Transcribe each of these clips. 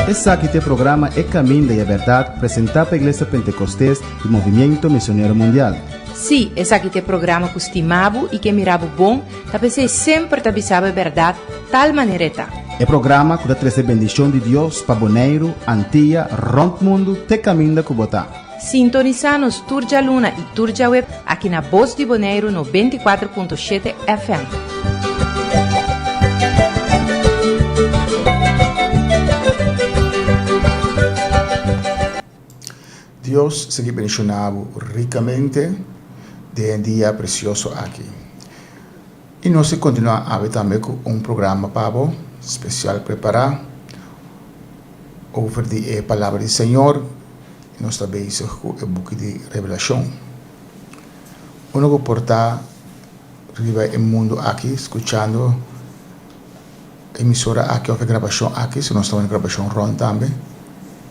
Esaki ta e programa E Caminda y e Berdad presenta pa Iglesia Pentecostes y Movimiento Misionero Mundial. Sí, esaki ta e programa ku stima bo i ke mira bo bon, ta p'esei semper ta bisa bo e bèrdat tal manera e ta. E programa ku ta trese bendishon di Dios pa Boneiru, Antia, rònt mundu te kaminda ku bo ta. Sintonisá nos tur djaluna i tur djaweb aki na Bos di Boneiru 94.7 FM. Dios sigui bendiciona bo ricamente den e dia precioso aki. Y nos ta continua awe tambe cu un programa pa bo special prepara over di e palabra di Señor. Nos ta bezig cu e buki di Revelacion. Uno cu por ta riba e mundo aki scuchando Emisora aki of e grabacion aki, si nos ta wak grabacion rond tambe,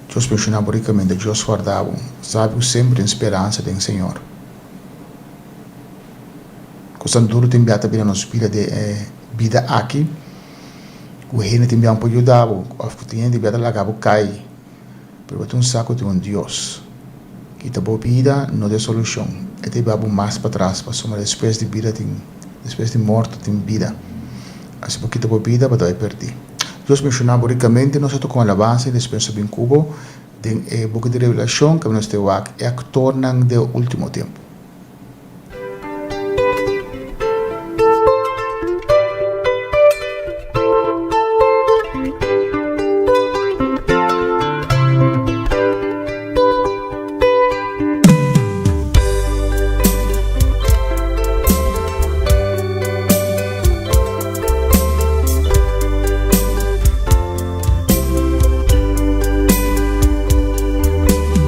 Dios bendiciona bo ricamente, Dios guarda bo. Sabi cu semper tin speransa den Señor. Cosnan duro tin bia ta bira nos bida den e bida aki, cu hende tin bia por yuda bo of cu tin hende bia ta laga bo cay. Pero bo tin un sa cu tin un Dios. Kita bo bida no ta e solucion. E ta hiba bo mas patras pasobra despues di bida tin, despues di morto tin bida. Asi bo kita bo bida bo ta bay perdi. Dios menciona bo ricamente nos a toca un alabansa y despues a bin cu bo den e buki di Revelacion caminda nos ta wak e actornan den e ultimo tempo.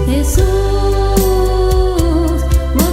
Hesus, bo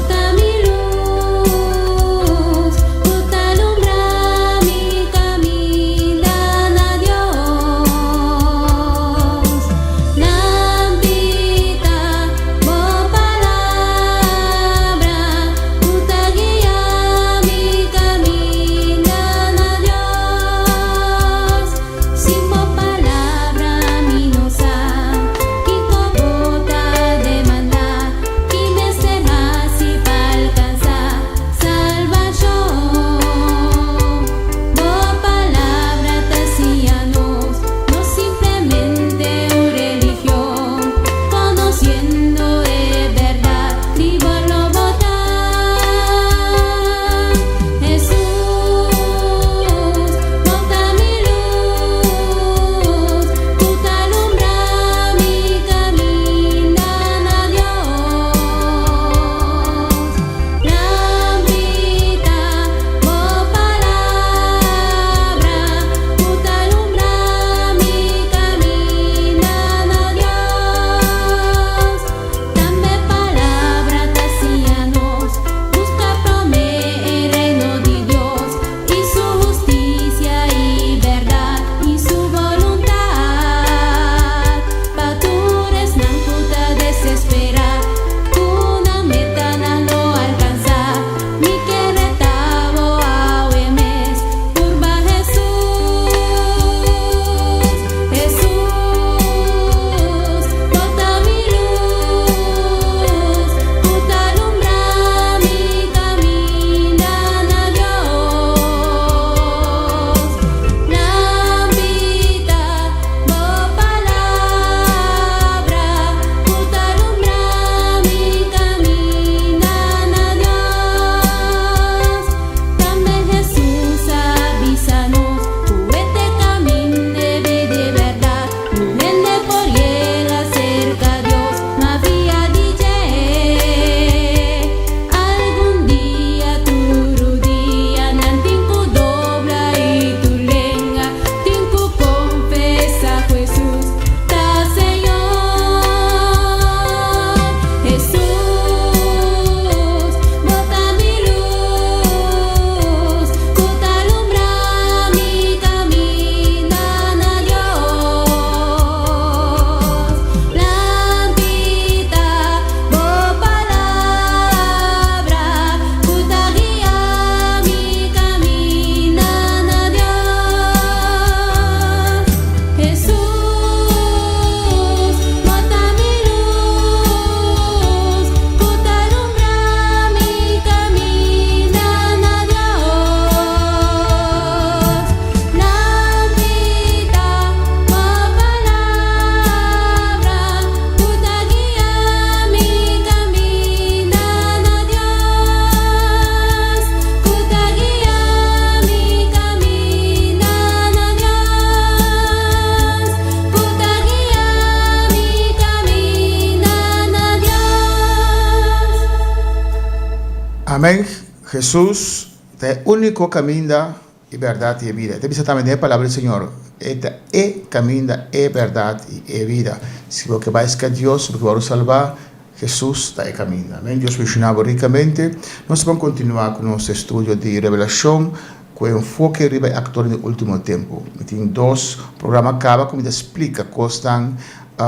Amèn. Hesus ta e úniko kaminda i bèrdat i e bida. E ta bisa tambe den e Palabra di Señor, E ta e kaminda, e bèrdat i e bida. Si bo ke bai ska Dios, si bo ke wòrdu salbá, Hesus ta e kaminda. Amèn. Dios benshoná bo rikamente. Nos ta ban kontinuá ku nos estudio di Revelashon ku enfoke riba e aktornan di último tempu. Mi tin dos programa kaba ku mi ta splika kosnan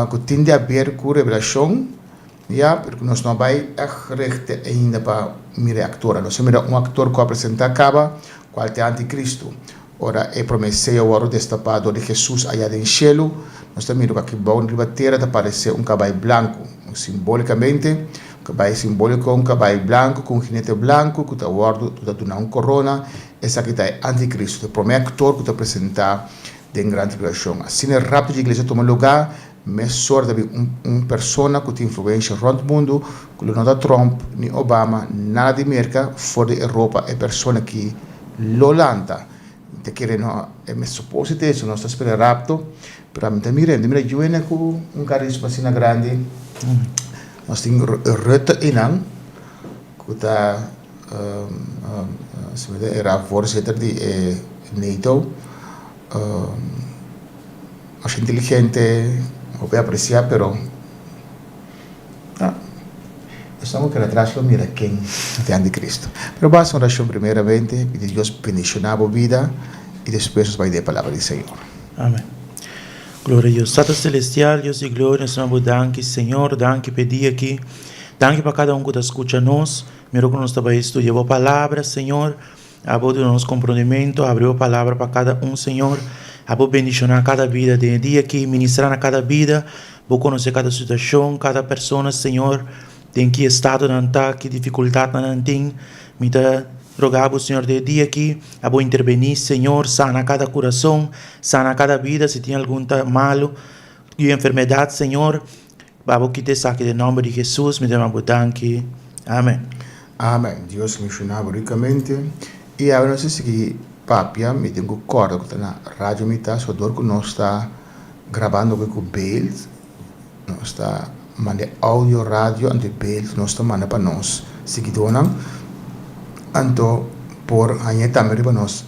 ku tin di aber ku Revelashon. Ya, pero ku nos no a bai ègt rechte ainda pa mira e aktornan. Nos a mira un aktor ku a presentá kaba, kual ta e antikristu. Ora e promé seyo wòrdu destapá dor di Hesus ayá den shelu, nos ta mira ku aki bou riba tera ta paresé un kabai blanku. Simbólikamente, un kabai simbóliko, un kabai blanku ku un hinete blanku ku ta wòrdu ku ta duna un korona, esaki ta e antikristu, e promé aktor ku ta presentá den gran tribulashon. Asina e rapto di iglesia tuma lugá, Mesora ta bin un un persona ku tin influensha rònt mundu ku lo no ta Trump ni Obama nada di Merka for di Europa e persona ki lo lanta. Mi ta kere no e mes suposi ta eso nos ta spera rapto pero ami ta mira mi ta mira yuene ku un karisma asina grandi nos tin Rutte einan ku ta era voorzitter di e NATO. Masha inteligente, hopi aprecia pero ah esnan cu keda atras lo mira ken ta e anticristo. Pero bo haci un oracion primeramente pidi Dios bendiciona bo bida y despues nos bay den e palabra di Señor. Amen. Gloria a Dios. Tata Celestial, Dios di gloria, nos ta bo danki Señor, danki pa e dia aki, danki pa cada un cu ta scucha nos, mira cu nos ta bay studia bo palabra Señor. Abo duna nos komprondimento, abri bo palabra pa kada un, Señor. Abo bendishoná kada bida den e dia aki, ministrá na kada bida. Bo konosé kada situashon, kada persona, Señor, den ki estado nan ta, ki difikultatnan nan tin. Mi ta roga bo, Señor, den e dia aki, abo intervení, Señor, sana kada kurason, sana kada bida, si tin algun ta malu di enfermedat, Señor. Abo kita esaki den nomber di Jesus mi ta yama bo danki. Amen. Amen. Dios bendiciona bo ricamente. Y awe nos ta sigui papia, mi tin cu corda cu ta na radio mi ta, so dor cu nos ta grabando cu beeld, nos ta manda e audio radio anto e beeld nos ta manda pa nos siguidornan, anto por hañ'e tambe riba nos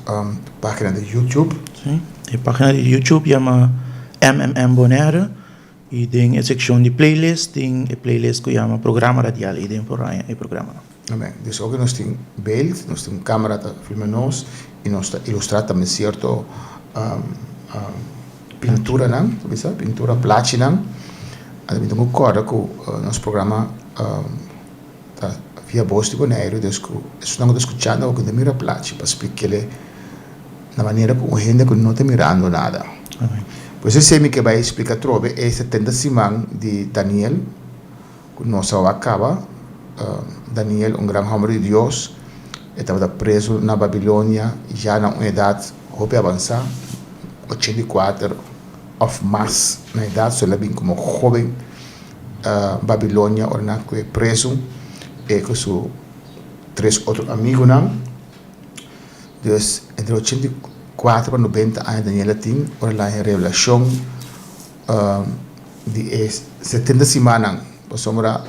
pagina di YouTube. Si, e pagina di YouTube yama MMM Bonaire. I den e sekshon di playlist tin e playlist ku yama Programa Radial i den por haña e programanan. Amen. Dus oke nos tin beeld, nos tin un kamera ta filma nos i nos ta ilustrá tambe sierto pinturanan, ta bisa, pintura, plachinan. Anto mi tin ku kòrda ku nos programa ta via Bos di Boneiru, dus ku esunnan ku ta skuchando ku ta mira plachi pa splik'é Na manera ku un hende ku no ta mirando nada. Pues esei mi ke bai splika atrobe e setenta siman di Daniel ku nos a wak kaba. Daniel, un gran hòmber di Dios, e tabata prezu na Babilonia ya na un edat hopi avansá, 84 òf mas na edat, so el a bin komo hóben Babilonia ora nan a kohe prezu, e ku su tres otro amigunan. Dus, entre 84 pa 90 aña Daniel a tin ora el a haña revelashon di e setenta simannan. Pasobra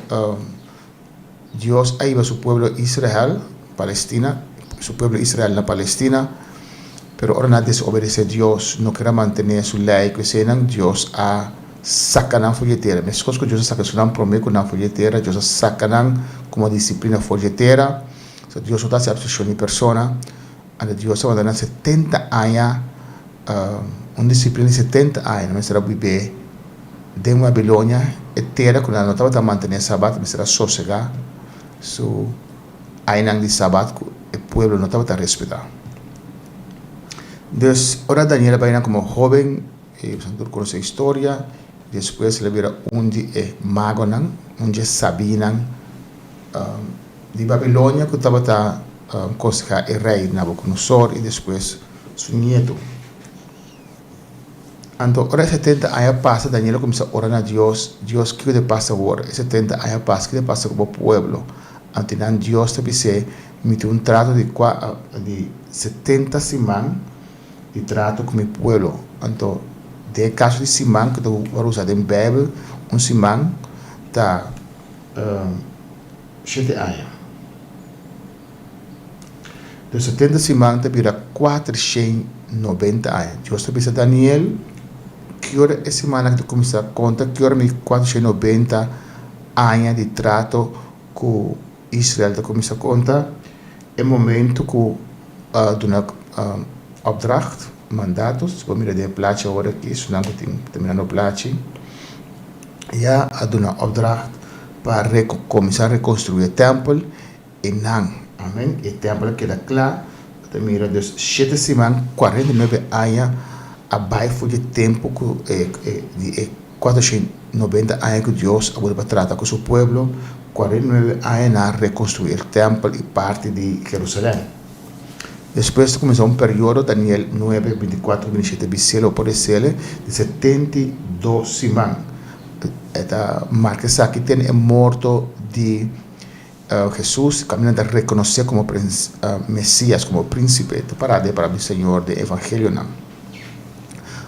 Dios a hiba su pueblo Israel, Palestina, su pueblo Israel na Palestina, pero ora nan a desobedesé Dios, no ker a mantené su lei ku eseinan, Dios a saka nan for di e tera. Meskos ku Dios a saka esunnan promé ku nan for di e tera, Dios a saka nan komo disiplina for di e tera. So Dios no ta hasi absepshon di persona, anto Dios a manda nan 70 aña, un disiplina di 70 aña, nan mester a bibé den Babilonia, e tera ku nan no tabata mantené sabat, mester a sosegá su añanan di sabat ku e pueblo no tabata respetá. Dus, ora Daniel a bai nan komo hóben, e boso tur konosé e historia, despues el a bira un di e magonan, un di e sabinan, Di Babilonia ku tabata konsehá e rei Nabukonosor i despues su nietu. Anto ora e setenta aña pasa, Daniel a kuminsá ora na Dios, Dios, kiko ta pasa awor? E setenta aña pasa, kiko ta pasa ku bo pueblo? Anto nan Dios ta bis'é, Mi tin un trato di kua di 70 siman di trato ku mi pueblo. Anto den e kaso di siman ku ta wòrdu usá den Beibel, un siman ta. Shete aña. Dus 70 siman ta bira 490 aña. Dios ta bisa Daniel, ki ora e simannan ta kuminsá konta, ki ora mi 490 aña di trato ku Israel ta kuminsá konta, e momento ku a duna opdracht, mandato, si bo mira den e plachi awor aki, esunnan ku tin ta mirando plachi, ya a duna opdracht pa kuminsá rekonstruí e tèmpel e nan. Amen. E tèmpel a keda kla. Bo ta mira dus shete siman, 49 aña a bai for di e tempu ku e di e 490 aña ku Dios a wòrdu pa trata ku su pueblo, 49 aña nan a rekonstruí e tèmpel i parti di Jerusalèm. Despues ta kuminsá un periodo, Daniel 9, 24, 27, bisele o por esele, di 72 siman. E ta marka esaki te na e morto di Hesus kaminda ta rekonosé komo Mesias, komo Prínsipe, ta pará den e palabra di Señor den Evangelionan.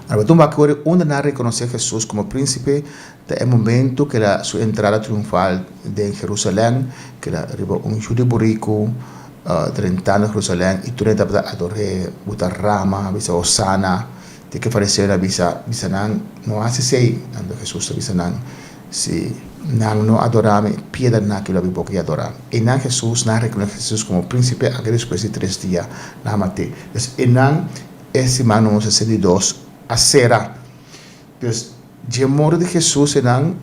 Ora bo tuma aki ora unda nan a rekonosé Hesus komo Prínsipe ta e momento ku el a su entrada triunfal den Jerusalèm, ku el a riba un yu di buriku drentando Jerusalèm i tur hende tabata ador'é, buta rama, bisa Hosana, te ku e fariseonan a bisa, bisa nan, No hasi esei, anto Hesus ta bisa nan, Si nan no adorá mi, piedranan aki lo abi boka i adorá mi. Einan Hesus, nan a rekonosé Hesus komo Prínsipe, anke despues di tres dia nan a mat'é. Dus einan e siman número 62 a sera. Dus dje morto di Hesus einan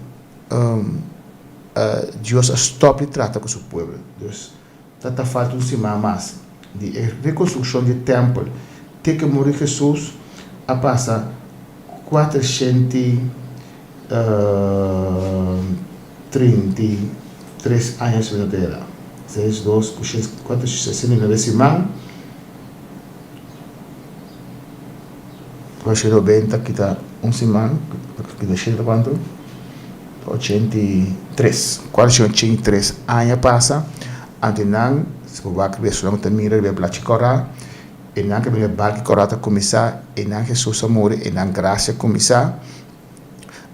Dios a stòp di trata ku su pueblo. Dus ta ta falta un siman mas di e rekonstrukshon di e tèmpel te ku e morto di Hesus a pasa 433 aña su na tera. Seis, dos, ku shes, kuater, 69 siman, 490 kita un siman, kita shenta kuantu? 83, 483 aña pasa, anto nan, si bo wak riba e sunan bo ta mira riba e blachi kòrá, e nan ke bira e barki kòrá ta kuminsá, e nan Hesus a muri, e nan grasia a kuminsá,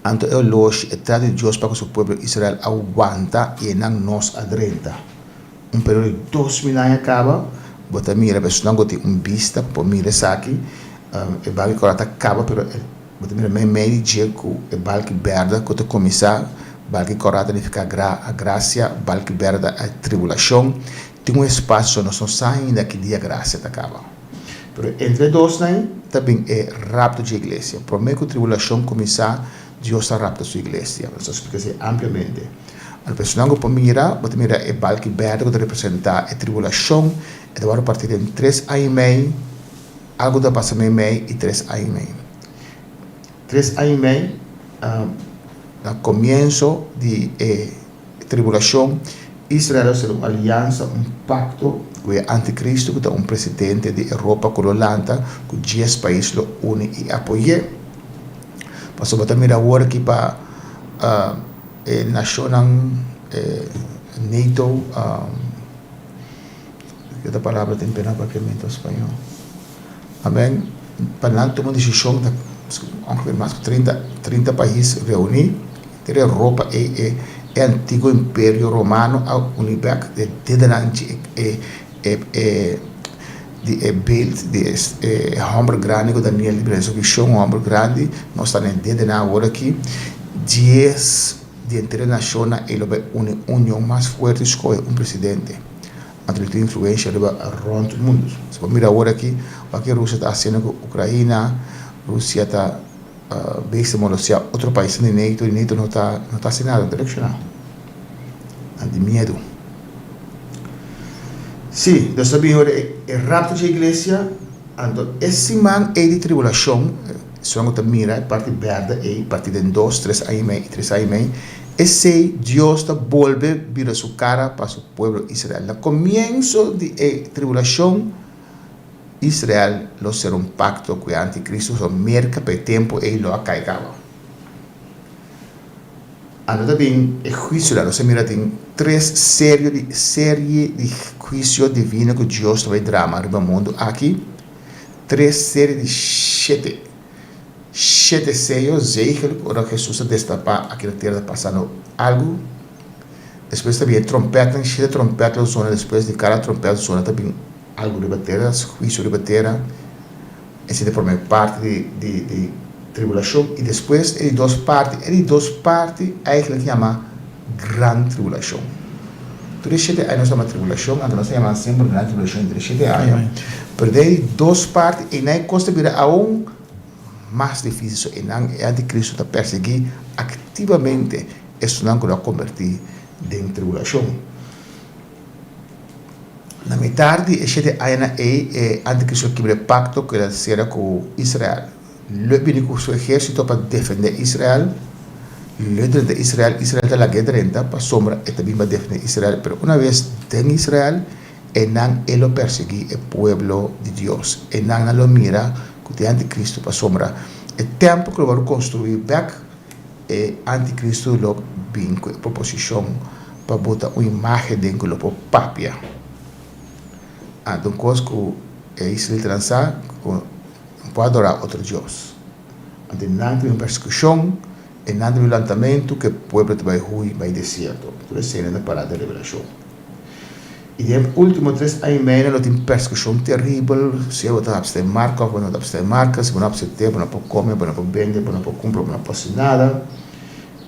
anto e oloshi, e trato di Dios pa ku su pueblo Israel a wanta i e nan nos a drenta. Un periodo di 2000 aña kaba, bo ta mira pa esunnan ku tin un bista pa por mira esaki, e barki kòrá ta kaba pero e Bo ta mira meimei di dje ku e balki bèrdè ku ta kuminsá. Balki kòrá ta nifiká grasia, balki bèrdè ta tribulashon. Tin un espasio, nos no sa ainda ki dia grasia ta kaba. Pero entre e dosnan ta bin e rapto dje iglesia. Promé ku tribulashon kuminsá, Dios ta rapta su iglesia. Nos a splika esei ampliamente. Anto personan ku por mira, bo ta mira e balki bèrdè ku ta representá e tribulashon. E ta wòrdu partí den tres aña i mei. Algu ta pasa meimei i tres aña i mei. Tres aña i mei, na komienso di e tribulashon, Israel a sera un aliansa, un pakto ku e antikristu ku ta un presidente di Europa ku lo lanta ku dies pais lo uni i apoy'é. Pasobra bo ta mira awor aki pa e nashonnan NATO. Ki ta palabra tin pena papiamento spañó? Amen. Pa nan tuma un desishon ta ongeveer mas ku 30, 30 pais reuní. Ter Europa e e e antiguo imperio romano a uni bek de dedenan dje e e e di e beeld di e e hòmber grandi ku Daniel di mira den su vishon, un hòmber grandi. Nos ta na e dedenan awor aki. Dies di henter e nashonnan ei lo bai uni union mas fuerte i skohe un presidente. Anto lo tin influencia riba rond mundo. Si bo mira awor aki, wak ke Rusia ta haciendo cu Ucraina, Rusia ta bezig ta molestia otro paisnan di NATO y NATO no ta no ta haci nada, no ta reacciona. Nan tin miedo. Si, nos ta bin ora e rapto dje iglesia, anto e siman ey di tribulacion, Esun ku ta mira e parti bèrdè ei parti den dos, tres aña i mei i tres aña i mei, esei Dios ta bolbe bira su kara pa su pueblo Israel. Na komienso di e tribulashon, Israel lo sera un pakto ku e antikristu, so Merka pa e tempu ei lo a kai kaba. Anto ta bin e huisionan. Nos a mira tin tres serie di serie di huisio divino ku Dios ta bai drama riba mundu aki. Tres serie di shete, shete seyo, zegel, ku ora Hesus a destapá aki na tera ta pasando algu. Despues ta bin e trompètnan, shete trompèt lo zona, despues di kada trompèt zona ta bin. Algu riba tera, huisio riba tera, esei ta e promé parti di di di tribulashon i despues e di dos parti, e di dos parti eigentlik yama gran tribulashon. Tur e shete aña nos yama tribulashon, anto nos ta yama semper gran tribulashon entre e shete aña, pero den e di dos parti einan e kos ta bira aun mas difísil, so einan e antikristu ta persiguí aktivamente esunnan ku lo a kombertí den tribulashon. Na mitar di e shete añanan ei, e antikristu a kibra e pakto ku el a sera ku Israel. Lo e bini ku su ehérsito pa defendé Israel. Lo e drenta Israel, Israel ta lag'é drenta pasobra e ta bin pa defendé Israel. Pero una bes den Israel, einan e lo persiguí e pueblo di Dios. Einan nan lo mira ku ta e antikristu pasobra e tèmpel ku lo wòrdu konstruí bèk, E antikristu lo bin ku e proposishon pa bota un imágen den ku lo por papia. Anto un kos ku e israelitanan sa ku no por adorá otro dios. Anto nan tin un persekushon i nan tin un lantamentu ku e pueblo ta bai hui bai desierto. Tur esei nan ta pará den Revelashon. I den e último tres aña i medio lo tin persekushon teribel, sea bo ta hapsitá e marka òf bo no ta hapsitá e marka, si bo no hapsit'é bo no por kome, bo no por bende, bo no por kumpra, bo no por hasi nada.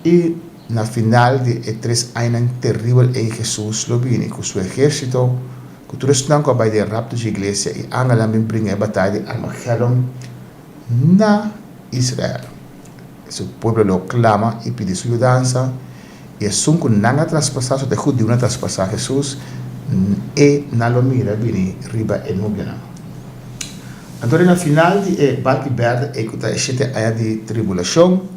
I na final di e tres añanan teribel ei Hesus lo bini ku su ehérsito, ku tur esnan ku a bai den rapto dje iglesia i angelnan bin bringa e bataya di Armagedon na Israel. Su pueblo lo klama i pidi su yudansa. I esun ku nan a traspasá, so ta e hudiunan a traspasá Hesus, e nan lo mira bini riba e nubianan. Anto den na final di e balki bèrdè ei ku ta e shete aña di tribulashon,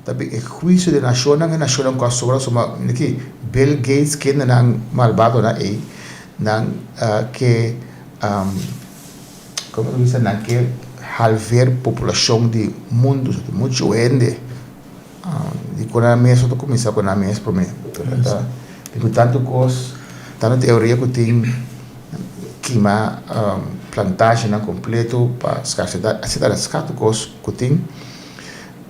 ta bin e huisio di e nashonnan, e nashonnan ku a sobra, suma mira aki, Bill Gates kendenan malbadonan ei, nan ke, komo ta bisa, nan ke halver populashon di mundu, so ta muchu hende. Di ku nan mes ta kuminsá ku nan mes promé. Ta tin ku tantu kos, tantu teoria ku tin kima plantashinan kompleto pa skarsedat etsetera. Tantu kos ku tin.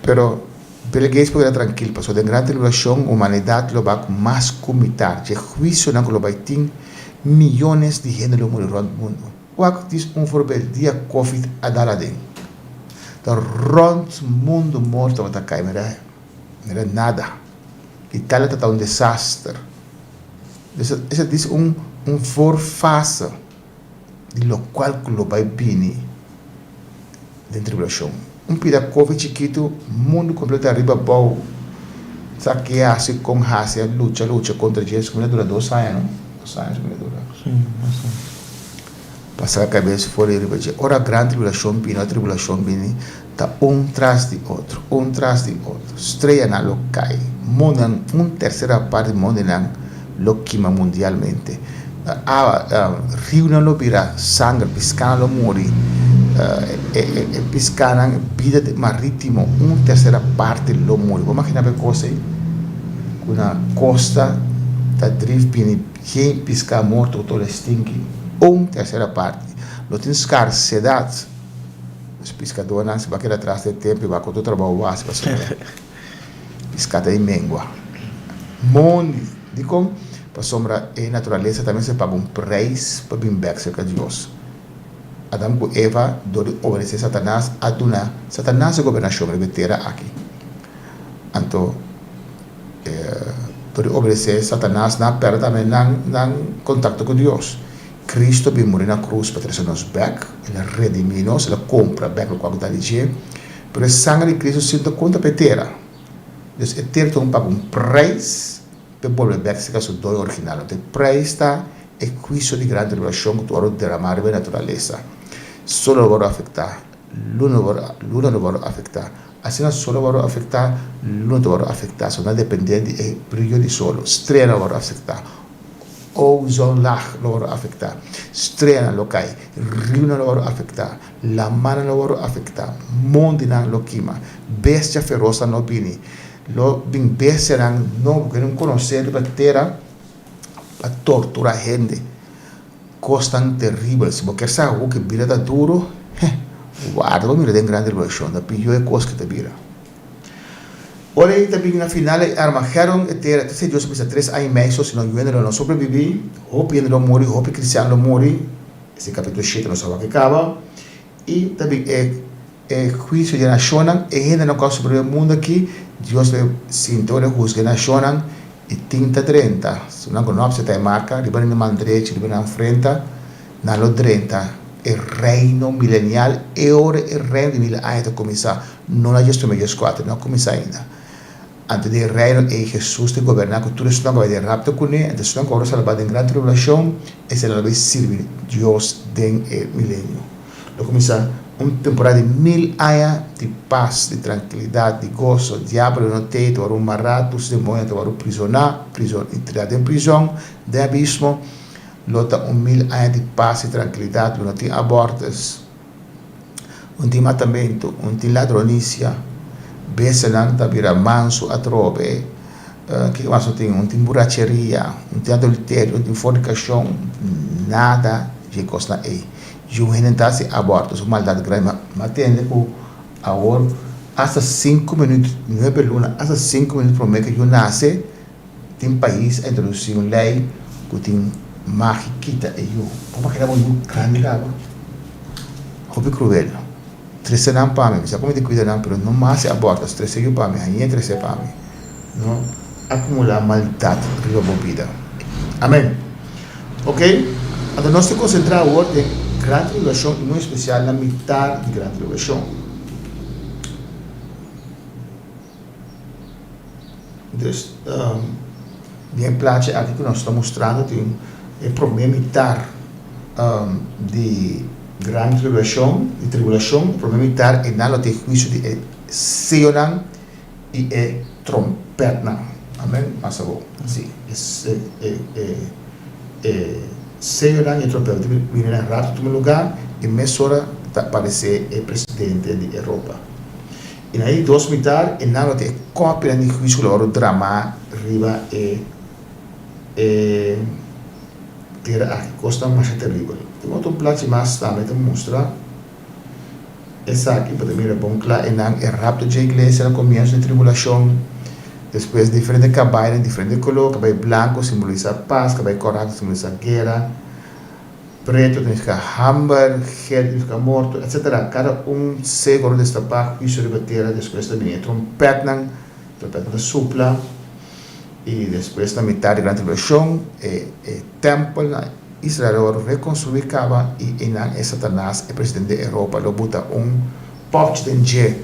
Pero Bill Gates por keda trankil pasobra den gran tribulashon humanidat lo bai ku mas ku mitar dje huisionan ku lo bai tin miyones di hende lo muri rònt mundu. Wak dis un voorbeeld dia covid a dal aden ta rond mundo morto tabata cay mira mira nada Italia ta ta un desaster esa dis un un voorfase di locual cu lo bay bini den tribulacion un pida covid chikito mundo completo ariba abao sa ke haci con haci a lucha lucha contra dje esaki a dura dos aña no dos aña esaki a dura pa saca cabes for di riba dje ora gran tribulacion bini ora tribulacion bini ta un tras di otro un tras di otro streanan lo cay mundonan un tercera parti di mundonan lo kima mundialmente awa riunan lo bira sanger piskanan lo muri e piskanan bida maritimo un tersera parti lo muri bo imagina bo e kos ei ku na kosta ta drif bini geen piska morto ku tur e stinki un tersera parti lo tin skarsedat dus piskadornan si bo a keda tras di e tempu i bo a ku tur trabou bo hasi pasobra Piska ta di mengua. Mondi. Dikon? Pasobra e naturalesa ta mester paga un preis pa bin bek serka Dios. Adam ku Eva, dor di obedesé Satanas, a duna Satanas e gobernashon riba e tera aki. Anto, dor di obedesé Satanas, nan a pèrdè tambe nan nan kontakto ku Dios. Kristu a bin muri na krus pa trese nos bek, El a redimí nos, El a kompra bek lokual ku ta di dje. Pero e sanger di Cristo si no ta conta pa e tera. Dus e tera ta un paga un prijs pa e bolbe bek cerca su doño original. Anto e prijs ta e huicio di gran tribulacion cu ta worde derama riba e naturalesa. Sol lo worde afecta, luna luna lo worde afecta. Asina sol lo worde afecta, luna ta worde afecta. So nan depende di e brillo di solo. Strea lo worde afecta. Ozonlaag lo worde afecta. Streanan lo cay, riunan lo worde afecta. Lamannan lo wòrdu afektá, mondinan lo kima, bestia ferosnan lo bini, lo bin bestianan nobo ku no konosé riba tera pa torturá hende. Kosnan teribel. Si bo kier sa ku ke bida ta duru, heh, warda bo mira den gran tribulashon, ta pió e kos ke ta bira. Ora ei ta bin na final e Armagedon, e tera, ta ser Dios a bisa tres aña i mei so, si no yu hende lo no sobrebibí, hopi hende lo muri, hopi kristian lo muri. Esei kapítulo shete nos a wak e kaba. I ta bin e e huisio di e nashonnan, e hendenan ku a sobreviví e mundu akí, Dios lo sinta ora e husga e nashonnan i tin ta drenta. Esnan ku no apseptá e marka riba nan man drechi, riba nan frenta, nan lo drenta e Reino milenial e ora e Reino di mil aña ta kuminsá. No na djes promé djeskuater, no a kuminsá ainda. Anto den e Reino ei Hesus ta goberná ku tur esnan ku bai den rapto kuné, anto esnan ku a wòrdu salbá den gran tribulashon, eseinan lo bai sirbi Dios den e milenio. Lo kuminsá un temporada di mil aña di pas, di trankilidat, di goso. Diabel lo no t'ei, ta wòrdu mará, tur su demoñonan ta wòrdu prizoná, prizon, i tirá den prizòn, den abismo. Lo ta un mil aña di pas i trankilidat, lo no tin abortus. Un tin matamentu, un tin ladronisia, bestianan ta bira mansu atrobe, kiko mas no tin? Un tin buracheria, un tin adulterio, un tin fornikashon, nada di e kosnan ei. Yu hende ta hasi aborto, su maldat grandi. Mi a tende ku awor asta sinku minüt, nuebe luna, asta sinku minüt promé ku yu nase, Tin pais a introduci un ley cu tin magi kita e yu. Bo por keda bo yu grandi caba? Hopi cruel. Trece nan pa mi. Mi sa cu mi tin cuida nan pero no mas e aborto. Trece yu pa mi. Hañ'e trece pa mi. No acumula maldad riba bo bida. Amen. Ok. Anto nos ta concentra awor den gran tribulacion y muy especial na mitar di gran tribulacion. Dus den e plachi aki ku nos ta mustrando tin e promé mitar di gran tribulashon, di tribulashon, e promé mitar e nan lo tin huisio di e seyonan i e trompètnan. Amen. Mas abou. Si, e seyonan i e trompètnan ta bini na rato tuma lugá i mesora ta aparesé e presidente di Europa. I na e di dos mitar e nan lo tin e kòpinan di huisio ku lo wòrdu dramá riba e e tera aki. Kosnan masha teribel. Tin otro plachi mas tambe ta mustra esaki pa ta mira bon kla e nan e rapto dje iglesia na komienso di tribulashon. Despues diferente kabai den diferente koló, kabai blanku simbolisá pas, kabai kòrá ta simbolisá guera. Preto ta nifiká hamber, gel ta nifiká morto, etsetera. Kada un sego lo destapá huisio riba tera, despues ta bini e trompètnan, trompètnan ta supla, i despues na mitat di gran tribulashon e e tèmpel na Israel lo wòrdu rekonstruí kaba i einan e Satanas, e presidente di Europa, lo buta un pòpchi den dje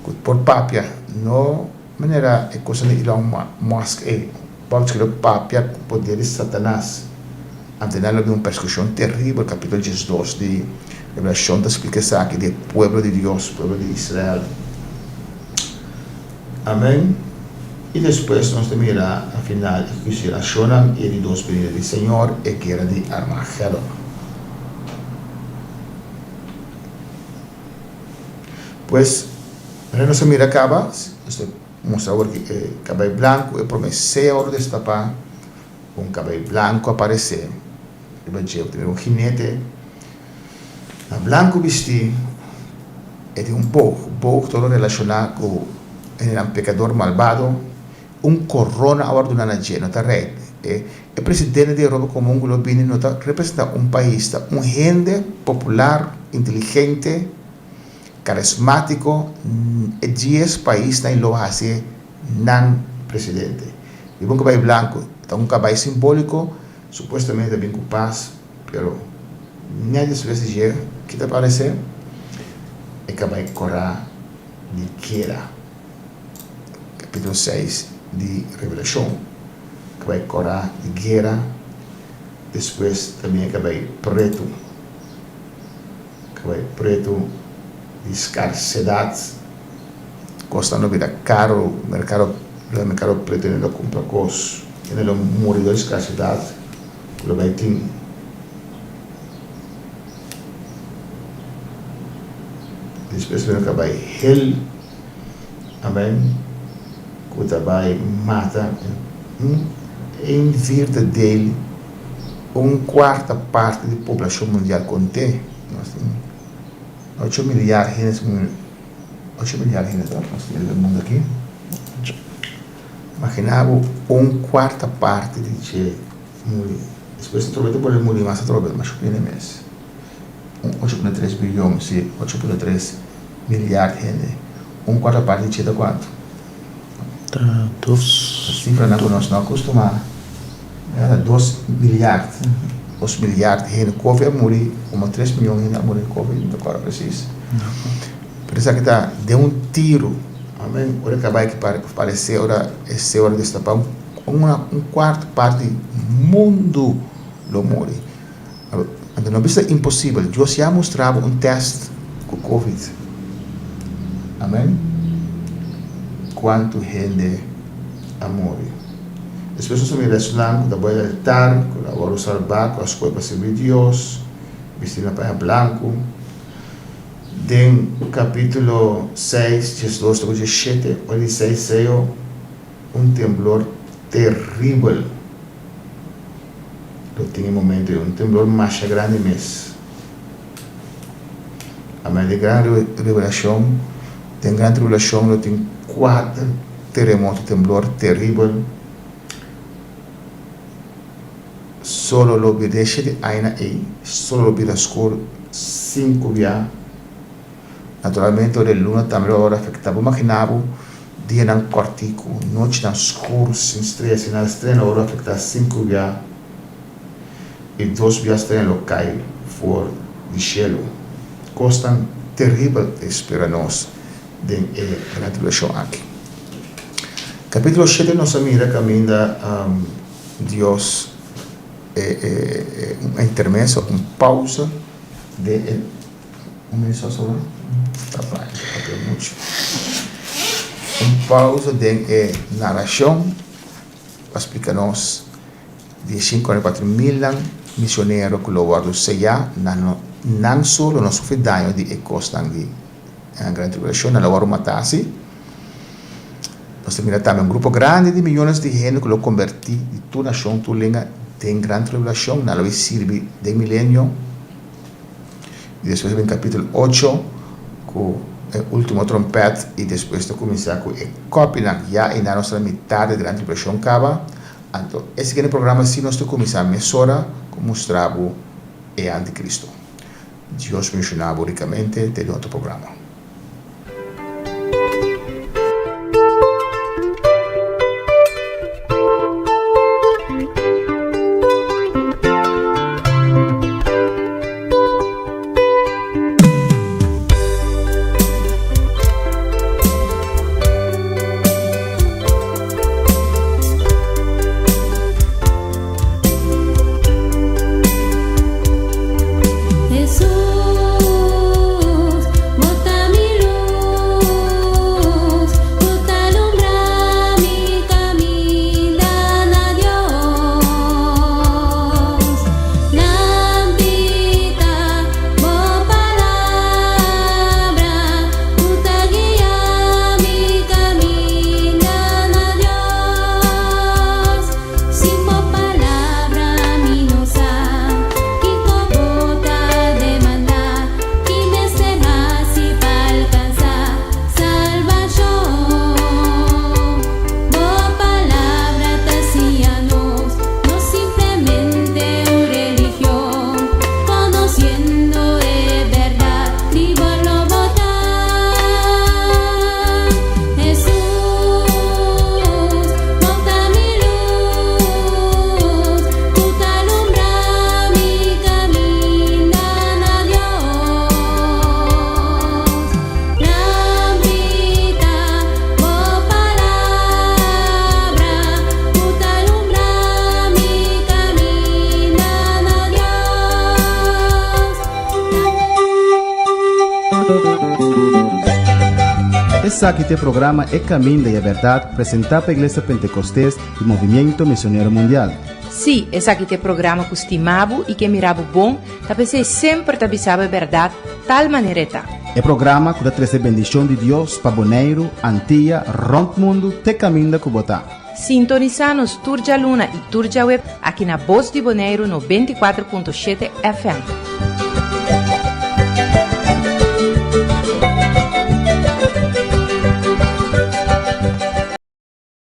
ku por papia, no manera e kosnan di Elon Musk ei, pòpchi ku lo papia ku poder di Satanas. Anto nan lo bin un persekushon teribel, kapítulo diesdos di Revelashon ta splika esaki di e pueblo di Dios, pueblo di Israel. Amen. I despues nos ta mira na final e huisio di nashonnan i e di dos benida di Señor, e guera di Armagedon. Pues, manera nos a mira kaba, nos ta mustra awor ki e kabei blanku, e promé sea ora destapá, Un kabei blanku a paresé riba dje. Bo ta mira un jinete na blanku bistí. E tin un boog. Boog ta ora relashoná ku hendenan pekador malbado. Un korona a wòrdu duna na dje. No ta rei. E presidente di Europa komun ku lo bini no ta representá un pais. Ta un hende popular, inteligente, karismátiko. E dies paisnan lo hasi nan presidente. Riba un kabai blanku ta un kabai simbóliko, supuestamente ta bin ku pas, pero nèt despues di dje, ki ta paresé? E kabai kòrá di guera. Kapítulo seis di Revelashon, kabai kòrá di guera, despues ta bin e kabai pretu. Kabai pretu di skarsedat. Kosnan lo bira karu, merkado lo merkado pretu hende lo kumpra kos, hende lo muri dor di skarsedat ku lo bai tin. Despues lo kabai hel, amen, ku ta bai mata un een vierde deel, un kuarta parti di poblashon mundial kont'é. Nos tin ocho milyar hende. Ocho milyar hende ta nos tin riba e mundu aki. Imagina bo un kuarta parti di dje muri. Despues atrobe ta bolbe muri mas atrobe, mas hopi hende mes. Un 8.3 bilyon, sí, 8.3 milyard hende. Un kuarta parti di dje ta kuantu? Ta dos. Sifranan ku nos no a kustumá. Ta dos milyard. Dos milyard hende. Covid a muri, komo tres miyon hende a muri di Covid, mi ta kòrda presis. Pero esaki ta den un tiru. Amen. Ora e kabai ki paresé, ora e seo a destapá, un kuarta parti di mundu lo muri. Anto no bisa imposibel. Dios ya mustra bo un test ku Covid. Amen. Kuantu hende a muri. Despues nos a mira esnan ku ta bai altar, ku a wòrdu salbá, ku a skohe pa sirbi Dios, bisti na paña blanku. Den kapítulo seis, 12 te ku 17, ora di seis seyo, un temblor teribel. Lo tin e momento ei un temblor masha grandi mes. Amén. Den gran revelashon, den gran tribulashon lo tin kuater teremoto, temblor teribel. Solo lo bira den shete añanan ei, solo lo bira skur sinku bia. Naturalmente ora e luna tambe lo wòrdu afektá. Bo magina bo dianan kòrtiku, nochinan skur sin strea, sin nada, strea lo wòrdu afektá sinku bia i dos bia strea lo kai for di shelu. Kosnan teribel ta spera nos den e gran tribulashon aki. Kapítulo shete nos a mira kaminda Dios e un intermeso, un pausa den e. Un minuut so sobra. Ta bai, ta papia muchu. Un pausa den e narashon pa splika nos di e 54.000 nan misionero ku lo wòrdu seyá, nan no nan so lo no sufri daño di e kosnan di e gran tribulashon, nan lo wòrdu matá si. Nos ta mira tambe un grupo grandi di miyones di hende ku lo kombertí di tur nashon, tur lenga den gran tribulashon, nan lo bai sirbi den milenio. I despues bin kapítulo ocho ku e último trompèt i despues ta kuminsá ku e kòpinan. Ya einan nos ta na mitar di gran tribulashon kaba. Anto e siguiente programa si nos ta kuminsá mesora ku mustra bo e antikristo. Dios benshoná bo rikamente te den otro programa. Esaki ta e programa E Caminda y e Berdad presenta pa Iglesia Pentecostes y Movimiento Misionero Mundial. Sí, esaki ta e programa ku stima bo i ke mira bo bon, ta p'esei semper ta bisa bo e bèrdat tal manera e ta. E programa ku ta trese bendishon di Dios pa Boneiru, Antia, rònt mundu te kaminda ku bo ta. Sintonisá nos tur djaluna i tur djaweb aki na Bos di Boneiru 94.7 FM.